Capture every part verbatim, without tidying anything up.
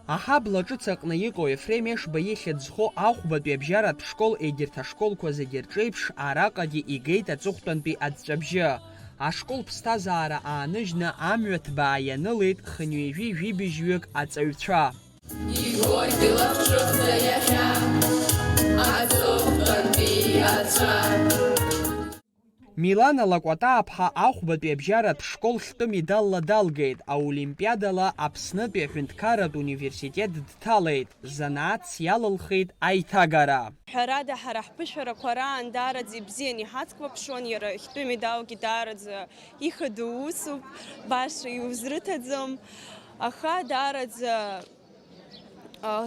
Аҳабла ҿыц аҟны иҟоу Ефрем Ешба ихьӡ зху ахәбатәи абжьаратә школ егьырҭ ашколқәа зегьы рҿеиԥш араҟагьы игеит аҵыхәтәантәи аҵәҵәабжьы. Ашкол ԥсҭазаара ааныжьны амҩа ҭбаа ианылеит хынҩажәи жәибжьҩык аҵаҩцәа. Игоит илахҿыхӡа иахьа аҵыхәтәантәи аҵәҵәа. Милана Лакәатаа-ԥҳа ахәбатәи абжьаратә школ хьтәы медалла далгеит, аолимпиадала Аԥснытәи аҳәынҭқарратә университет дҭалеит, занааҭс иалылхит аиҭагара. Ҳәарада, ҳара ҳԥышәарақәа раан даараӡа ибзиан иҳацклаԥшуан, иара хьтәы медалгьы даараӡа ихадоу усуп, баша иузрыҭаӡом, аха даараӡа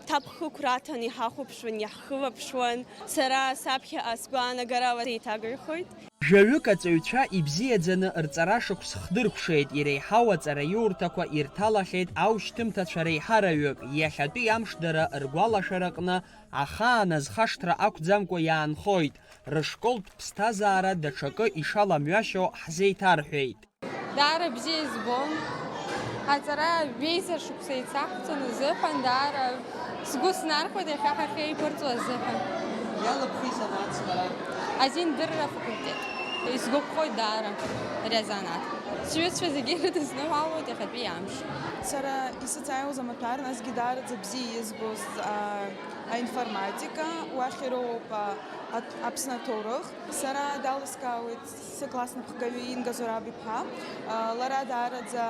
Ҭабхықәра аҭаны иҳахәаԥшуан, иаҳхылаԥшуан. Сара саԥхьаҟа сгәаанагарала еиҭагаҩхоит. Жәаҩык аҵаҩцәа ибзиаӡаны рҵара шықәс хдыркәшеит, иреиҳау аҵараиурҭақәа ирҭалахьеит аушьҭымҭацәа реиҳараҩык, иахьатәи амш дара ргәалашәараҟны ахаан азхашҭра ақәӡамкәа иаанхоит, рышколтә ԥсҭазаара даҽакы ишаламҩашьо ҳзеиҭарҳәеит. Даара бзиа избон. Аҵара ҩеиза шықәса еицаҳҵон азыҳәан, даара сгәы снархәеит иахьа ҳахьеибарҵо азыҳәан. Иалабхи занааҭс бара? Азиндырра афакультет. Исгәаԥхоит даара ари азанааҭ. Сҩызцәа зегьы ирыдысныҳәалоит иахьатәи амш. Сара исыцааиуаз амаҭәар, насгьы даараӡа бзиа избоз, а, аинформатика, уахь ироуп, а, аҭ-, Аԥсны аҭоурых. Сара далыскаауеит сыклассныԥхгаҩы Инга Зураб-иԥҳа. Лара даараӡа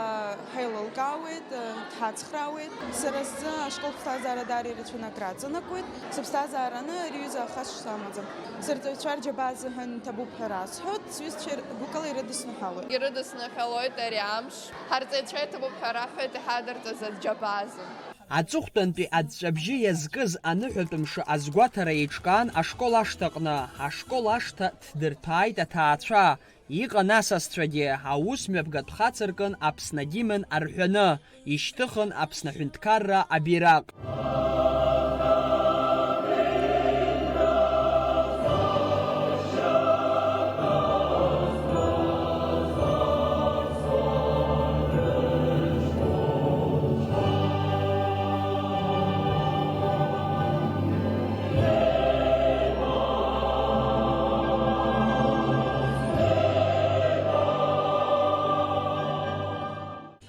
ҳаилылкаауеит, дҳацхраауеит. Сара сзы ашкол ԥсҭазаара даара ирацәаны акраҵанакуеит. Сыԥсҭазаараны ари аҩыза ахас шсамаӡам. Сырҵаҩцәа рџьабаа азыҳәан иҭабуп ҳәа расҳәоит, сҩызцәа гәыкала ирыдысныҳәалоит. Ирыдысныҳәалоит ари амш. Ҳарҵаҩцәа иҭабуп ҳәа раҳҳәоит иҳадырҵаз аџьабаа азы. Аҵыхәтәантәи аҵәҵәабжьы иазкыз аныҳәатә мшы азгәаҭара еиҿкаан ашкол ашҭаҟны. Ашкол ашҭа ҭдырҭәааит аҭаацәа. Иҟан асасцәагьы, аус мҩаԥгатә хацыркын Аԥсны агимн арҳәаны, ишьҭыхын Аԥсны аҳәынҭқарра абираҟ.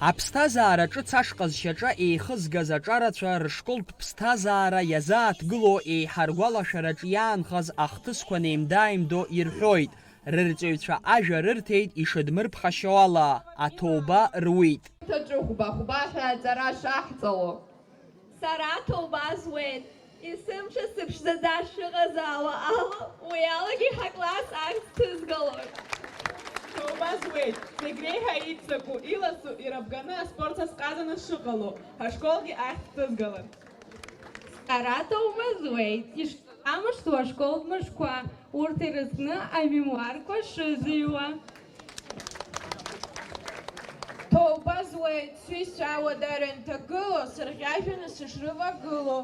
Аԥсҭазаара ҿыц ашҟа зшьаҿа еихызгаз аҿарацәа рышколтә ԥсҭазаара иазааҭгыло еиҳа ргәалашәараҿ иаанхаз ахҭысқәа неимда-ааимдо ирҳәоит, рырҵаҩцәа ажәа рырҭеит ишыдмырԥхашьо ала, аҭоуба руит. Ҭаҿы хәба-хәба ҳәа аҵара шаҳҵало. Сара ҭоуба зуеит, есымша сыԥшӡаӡа шыҟаз ала, ала, уи алагьы ҳакласс ахьӡ ҭызгалоит. Ҭоуба зуеит, зегь реиҳа иццакуа, иласу, ирабганы аспорт сасҟазаны сшыҟало, ҳашколгьы ахьӡ ҭызгаларц. Сара ҭоуба зуеит, ишамышҭуа ашколтә мышқәа, урҭ ирызкны амемуарқәа шызыҩуа. Ҭоуба зуеит, сҩызцәа ауадаҩра анҭагыло, сырӷьажәҩаны сышрывагыло.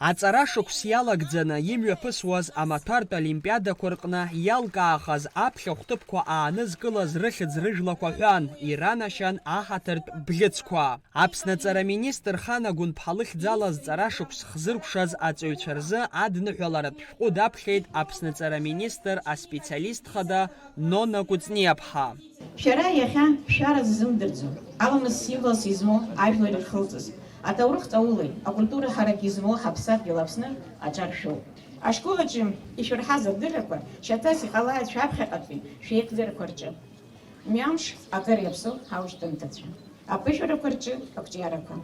Аҵара шықәс иалагӡаны имҩаԥысуаз амаҭәартә олимпиадақәа рҟны иалкаахаз аԥхьахә ҭыԥқәа аанызкылаз рыхьӡ-рыжәлақәа ҳәан, иранашьан аҳаҭыртә бӷьыцқәа. Аԥсны аҵараминистр Хана Гәынԥҳа лыхьӡала зҵара шықәс хзыркәшаз аҵаҩцәа рзы адныҳәаларатә шәҟәы даԥхьеит Аԥсны аҵараминистр аспециалист хада Нона Кәыҵниаԥҳа. Шәара иахьа шәара ззымдырӡо, аламыс символс измоу ажәлар ирхылҵыз, аҭоурых ҵаулеи акультура ҳарак измоу ҳаԥсадгьыл Аԥсны аҿар шәоуп. Ашкол аҿы ишәырҳаз адыррақәа шьаҭас иҟалааит шәаԥхьаҟатәи шәеиқәӡарақәа рҿы. Мҩамш акыр иаԥсоу ҳаушьҭымҭацәа, аԥышәарақәа рҿы ақәҿиарақәа.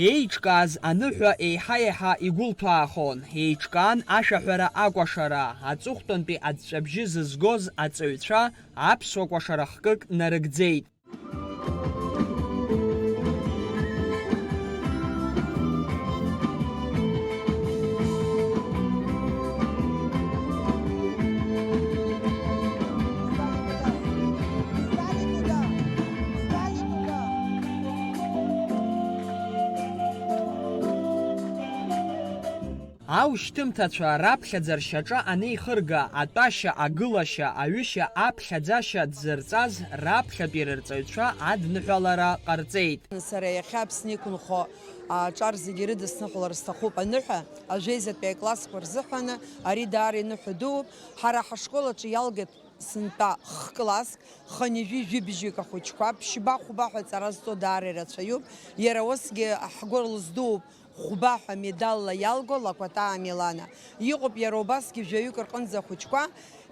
Еиҿкааз аныҳәа еиҳа-еиҳа игәылҭәаахон, еиҿкаан ашәаҳәара акәашара, аҵыхәтәантәи аҵәҵәабжьы зызгоз аҵаҩцәа аԥсуа кәашара хкык нарыгӡеит. Аушьҭымҭацәа раԥхьаӡа ршьаҿа анеихырга, атәашьа, агылашьа, аҩышьа аԥхьаӡашьа дзырҵаз раԥхьатәи рырҵаҩцәа адныҳәалара ҟарҵеит. Сара иахьа Аԥсны иқәынхо аҿар зегьы ирыдысныҳәалар сҭахуп аныҳәа, ажәеизатәи аклассқәа рзыҳәаны ари даара иныҳәа дууп. Ҳара ҳашкол аҿы иалгеит сынтәа х-класск, хынҩажәи жәибжьҩык ахәыҷқәа, ԥшьба-хәба ҳәа аҵара зҵо даара ирацәаҩуп. Иара усгьы ҳгәы лыздууп хәба ҳәа медалла иалго Лакәатаа Милана. Иҟоуп иара убасгьы жәаҩык рҟынӡа ахәыҷқәа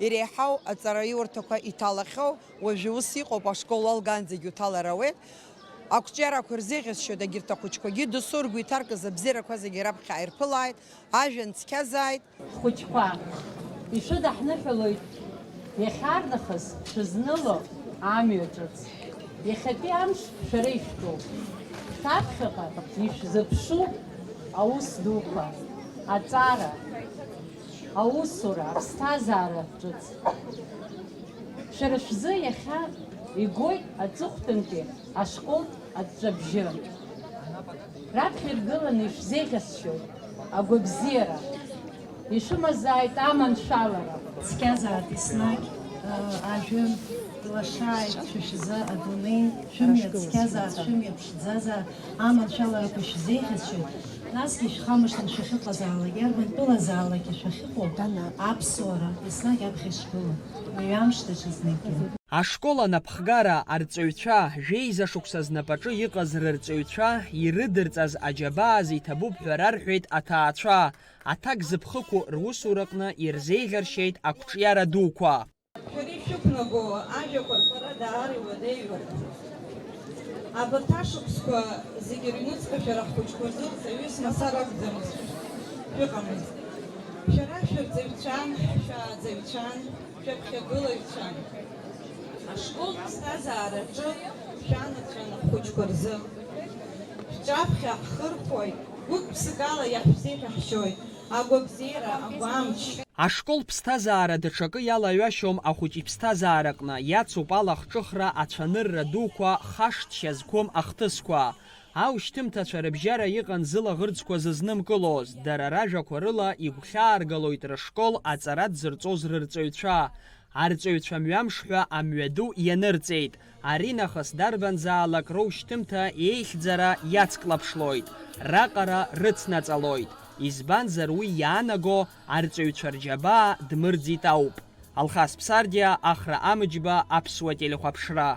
иреиҳау аҵараиурҭақәа иҭалахьоу, уажәы ус иҟоуп, ашкол уалгаанӡагьы уҭалар ауеит. Ақәҿиарақәа ирзеиӷьасшьоит егьырҭ ахәыҷқәагьы, досу ргәы иҭаркыз абзиарақәа зегьы раԥхьа ааирԥылааит, ажәа нцқьазааит. Хәыҷқәа, ишәыдаҳныҳәалоит иахьарнахыс шәызныло амҩа ҿыц. Иахьатәи амш шәара ишәтәуп. Шәаԥхьаҟа ишәзыԥшу аус дуқәа, аҵара, аусура, аԥсҭазаара ҿыц. Шәара шәзы иахьа игоит аҵыхәтәантәи ашколтә аҵәҵәабжьы. Раԥхьа иргыланы ишәзеиӷьасшьоит агәабзиара, ишәымазааит аманшәалара. Цқьазааит еснагь, э, ажәы лашааит шәышәзы адунеи, шәымҩа цқьазааит, шәымҩа ԥшӡазааит, аманшәаларақәа шәзеиӷьасшьоит. Насгьы шәхамышҭын шәахьыҟазаалак, иарбан тәылазаалакгьы шәахьыҟоу аԥсуара еснагь аԥхьа ишгылоу, уи амш даҽазныкгьы. Ашкол анапхгара, арҵаҩцәа, жәеиза шықәса знапаҿы иҟаз рырҵаҩцәа ирыдырҵаз аџьабаа зиҭабуп ҳәа рарҳәеит аҭаацәа, аҭак зыԥхықәу русураҟны ирзеиӷьаршьеит ақәҿиара дуқәа. Шәара ишәықәнаго ажәақәа рҳәара даара иуадаҩуп. Абарҭ ашықәсқәа зегьы рыҩнуҵҟа шәара ҳхәыҷқәа рзы рҵаҩыс мацара акәӡамызт, шәыҟамызт. Шәара шәырҵаҩцәан, шәааӡаҩцәан, шәаԥхьагылаҩцәан. Ашкол ԥсҭазаараҿы шәанацәан ахәыҷқәа рзы. Шәҿаԥхьа ҳхырхәоит, гәык-ԥсыкала иаҳәшьеиҳәашьоит агәабзиара, агәамч. Ашкол ԥсҭазаара даҽакы иалаҩашьом ахәыҷ иԥсҭазаараҟны, иацуп алахҿыхра, ацәанырра дуқәа, хашҭшьа зқәым ахҭысқәа. Аушьҭымҭацәа рыбжьара иҟан зылаӷырӡқәа зызнымкылоз, дара ражәақәа рыла игәхьааргалоит рышкол аҵара дзырҵоз рырҵаҩцәа. Арҵаҩцәа мҩамш ҳәа амҩаду ианырҵеит. Аринахыс дарбанзаалак роушьҭымҭа еихьӡара иацклаԥшлоит, раҟара рыцнаҵалоит, избанзар уи иаанаго арҵаҩцәа рџьабаа дмырӡит ауп. Алхас Ԥсардиа, Ахра Амыџьба, Аԥсуа телехәаԥшра.